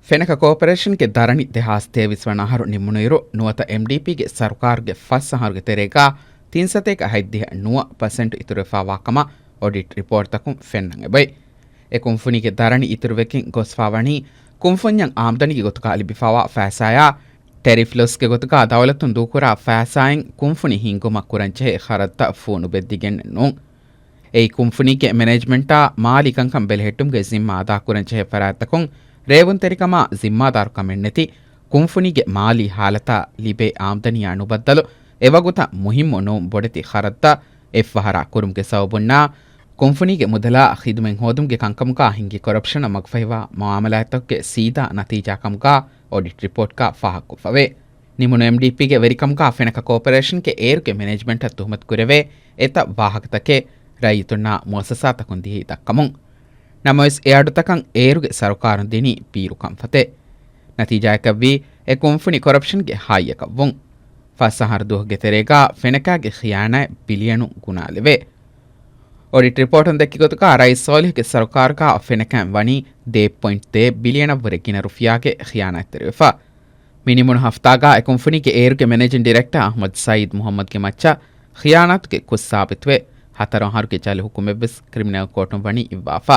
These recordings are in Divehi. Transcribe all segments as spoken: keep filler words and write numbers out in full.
ފެނަކަ ކޯޕަރޭޝަންގެ ދަރަނި ދެހާސް ތޭވީސް ވަނަ އަހަރު ނިމުނުއިރު، ނުވަތަ އެމްޑީޕީގެ ސަރުކާރުގެ ފަސް އަހަރުގެ ތެރޭގަ ތިން ސަތޭކަ ހަތްދިހަ ނުވަ ޕަސެންޓު އިތުރުވެފާވާ ކަމަށް އޮޑިޓް ރިޕޯޓްތަކުން ފެންނަން އެބައޮތް. އެ ކުންފުނީގެ ދަރަނި އިތުރުވެގެން ގޮސްފާވަނީ، ކުންފުންޏަށް އާމްދަނީގެ ގޮތުގަ ލިބިފާވާ ފައިސާޔާ، ޓެރިފް ލޮސްގެ ގޮތުގަ ދައުލަތުން ދޫކުރާ ފައިސާއިން ކުންފުނި ހިންގުމަށް ކުރަންޖެހޭ ޚަރަދުތައް ފޫނުބެއްދިގެންނެއް ނޫން. އެއީ ކުންފުނީގެ މެނޭޖްމަންޓާ މާލީ ކަންކަން ބެލެހެއްޓުމުގެ ޒިންމާ އަދާކުރަންޖެހޭ ފަރާތްތަކުން ރޭވުންތެރިކަމާ ޒިންމާދާރުކަމެއްނެތި، ކުންފުނީގެ މާލީ ހާލަތާ ލިބޭ އާމްދަނީއާ ނުބައްދަލު އެވަގުތަށް މުހިއްމު ނޫން ބޮޑެތި ޚަރަދުތައް އެއްފަހަރާ ކުރުމުގެ ސަބަބުންނާ، ކުންފުނީގެ މުދަލާ ޚިދުމަތް ހޯދުމުގެ ކަންކަމުގާ ހިނގި ކޮރަޕްޝަނަށް މަގުފަހިވާ މުއާމަލާތްތަކުގެ ސީދާ ނަތީޖާ ކަމުގާ އޮޑިޓް ރިޕޯޓްގާ ފާހަގަކޮށްފަވޭ. ނިމުނު އެމްޑީޕީގެ ވެރިކަމުގާ ފެނަކަ ކޯޕަރޭޝަންގެ އޭރުގެ މެނޭޖްމަންޓަށް ތުހުމަތު ކުރެވޭ އެތައް ވާހަކަތަކެއް ރައްޔިތުންނާ މުއައްސަސާތަކުން ދިޔައީ ދައްކަމުން. ނަމަވެސް، އެ އަޑުތަކަށް އޭރުގެ ސަރުކާރުން ދިނީ ބީރު ކަންފަތެއް. ނަތީޖާއަކަށްވީ، އެ ކުންފުނި ކޮރަޕްޝަންގެ ހާއްޔަކަށްވުން. ފަސް އަހަރު ދުވަހުގެ ތެރޭގާ ފެނަކާގެ ޚިޔާނާތް ބިލިއަނު ގުނާލެވޭ. އޮޑިޓް ރިޕޯޓުން ދެއްކި ގޮތުގާ ރައީސް ސޯލިހުގެ ސަރުކާރުގާ ފެނަކާއިން ވަނީ ދޭއް ޕޮއިންޓް ދޭއް ބިލިއަނަށްވުރެ ގިނަ ރުފިޔާގެ ޚިޔާނާތްތެރިވެފަ. މިނިމުނު ހަފްތާގާ އެ ކުންފުނީގެ އޭރުގެ މެނޭޖިން ޑިރެކްޓަރ އަޙްމަދު ސައީދު މުޙައްމަދުގެ މައްޗަށް ޚިޔާނާތުގެ ކުށް ސާބިތުވެ، ހަތަރު އަހަރުގެ ޖަލު ހުކުމެއްވެސް ކްރިމިނަލް ކޯޓުން ވަނީ އިއްވާފަ.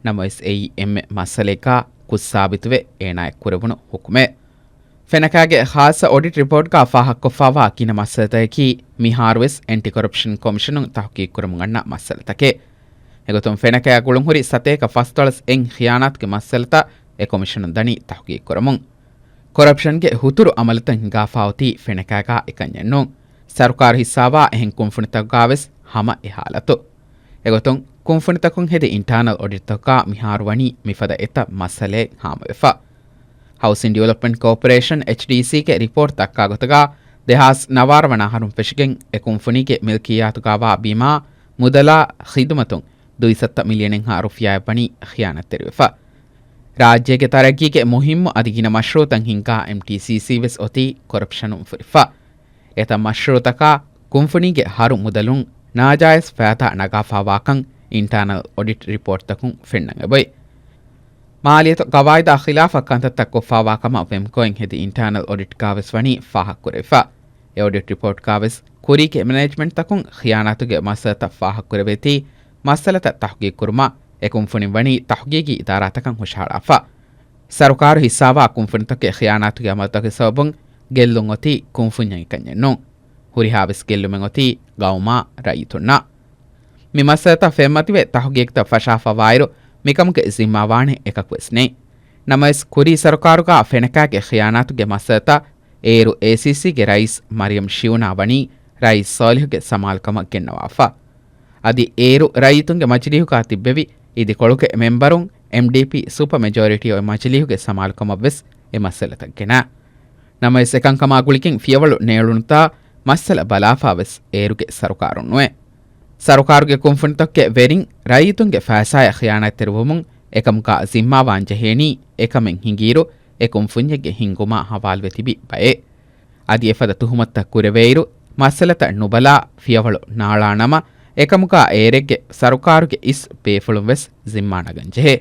ނަމަވެސް، އެއީ އެންމެ މައްސަލައެއްގާ ކުށް ސާބިތުވެ، އޭނާއަށް ކުރެވުނު ހުކުމެއް. ފެނަކާގެ ޚާއްޞަ އޮޑިޓް ރިޕޯޓްގާ ފާހަގަކޮށްފާވާ ގިނަ މައްސަލަތަކަކީ، މިހާރުވެސް އެންޓި ކޮރަޕްޝަން ކޮމިޝަނުން ތަހުގީގުކުރަމުން އަންނަ މައްސަލަތަކެއް. އެގޮތުން، ފެނަކަޔާ ގުޅުންހުރި ސަތޭކަ ފަސްދޮޅަސް އެއް ޚިޔާނާތުގެ މައްސަލަތައް އެ ކޮމިޝަނުން ދަނީ ތަހުގީގުކުރަމުން. ކޮރަޕްޝަންގެ ހުތުރު އަމަލުތައް ހިނގާފާ އޮތީ ފެނަކާގާ އެކަންޏެއް ނޫން. ސަރުކާރު ހިއްސާވާ އެހެން ކުންފުނިތަކުގާވެސް ހަމަ އެ ހާލަތު. އެގޮތުން، ކުންފުނިތަކުން ހެދި އިންޓާނަލް އޮޑިޓްތަކުގާ މިހާރު ވަނީ މިފަދަ އެތައް މައްސަލައެއް ހާމަވެފަ. ހައުސިން ޑިވެލޮޕްމަންޓް ކޯޕަރޭޝަން، އެޗްޑީސީގެ ރިޕޯޓް ދައްކާ ގޮތުގާ، ދެހާސް ނަވާރަ ވަނަ އަހަރުން ފެށިގެން އެ ކުންފުނީގެ މިލްކިއްޔާތުގާވާ ބިމާ، މުދަލާ، ޚިދުމަތުން ދުއިސައްތަ މިލިއަނެއްހާ ރުފިޔާއެއް ވަނީ ޚިޔާނާތްތެރިވެފަ. ރާއްޖޭގެ ތަރައްގީގެ މުހިއްމު އަދި ގިނަ މަޝްރޫއުތައް ހިންގާ އެމްޓީސީސީ ވެސް އޮތީ ކޮރަޕްޝަނުން ފުރިފަ. އެތައް މަޝްރޫއުތަކާ ކުންފުނީގެ ހަރު މުދަލުން ނާޖާއިޒް ފައިދާ ނަގާފާވާކަން އިންޓާނަލް އޮޑިޓް ރިޕޯޓްތަކުން ފެންނަން އެބައޮތް. މާލިޔަތު ގަވާއިދާ ޚިލާފަށް ކަންތައްތައް ކޮށްފާވާ ކަމަށް ވެމްކޯއިން ހެދި އިންޓާނަލް އޮޑިޓްގާވެސް ވަނީ ފާހަގަކުރެވިފަ. އެ އޮޑިޓް ރިޕޯޓްގާވެސް ކުރީގެ މެނޭޖްމަންޓްތަކުން ޚިޔާނާތުގެ މައްސަލަތައް ފާހަގަކުރެވޭތީ، މައްސަލަތައް ތަހުގީގުކުރުމަށް އެ ކުންފުނިން ވަނީ ތަހުގީގީ އިދާރާތަކަށް ހުށަހަޅާފަ. ސަރުކާރު ހިއްސާވާ ކުންފުނިތަކުގެ ޚިޔާނާތުގެ އަމަލުތަކުގެ ސަބަބުން ގެއްލުން އޮތީ ކުންފުންޏަށް އެކަންޏެއް ނޫން. ހުރިހާވެސް ގެއްލުމެއް އޮތީ ގައުމާ ރައްޔިތުންނަށް. މި މައްސަލަތައް ފެންމަތިވެ ތަހުގީގުތައް ފަށާފަވާއިރު، މިކަމުގެ ޒިންމާވާނެ އެކަކުވެސް ނެތް. ނަމަވެސް، ކުރީ ސަރުކާރުގާ ފެނަކާގެ ޚިޔާނާތުގެ މައްސަލަތައް އޭރު އޭސީސީގެ ރައީސް މަރިޔަމް ޝިޔުނާ ވަނީ ރައީސް ސޯލިހުގެ ސަމާލުކަމަށް ގެންނަވާފަ. އަދި އޭރު ރައްޔިތުންގެ މަޖިލީހުގާ ތިއްބެވި އިދިކޮޅުގެ މެމްބަރުން އެމްޑީޕީ ސުޕަ މެޖޯރިޓީ އޮތް މަޖިލީހުގެ ސަމާލުކަމަށްވެސް އެ މައްސަލަތައް ގެނައި. ނަމަވެސް، އެކަންކަމާ ގުޅިގެން ފިޔަވަޅު ނޭޅުނުތާ މައްސަލަ ބަލާފާވެސް އޭރުގެ ސަރުކާރުން ނުވޭ. ސަރުކާރުގެ ކުންފުނިތަކުގެ ވެރިން ރައްޔިތުންގެ ފައިސާއަށް ޚިޔާނާތްތެރިވުމުން އެކަމުގާ ޒިންމާވާން ޖެހޭނީ އެކަމެއް ހިނގިއިރު، އެ ކުންފުންޏެއްގެ ހިންގުމާ ހަވާލުވެ ތިބި ބައެއް. އަދި އެފަދަ ތުހުމަތުތައް ކުރެވޭއިރު، މައްސަލަތައް ނުބަލާ ފިޔަވަޅު ނާޅާނަމަ، އެކަމުގާ އޭރެއްގެ ސަރުކާރުގެ އިސް ބޭފުޅުން ވެސް ޒިންމާ ނަގަން ޖެހޭ.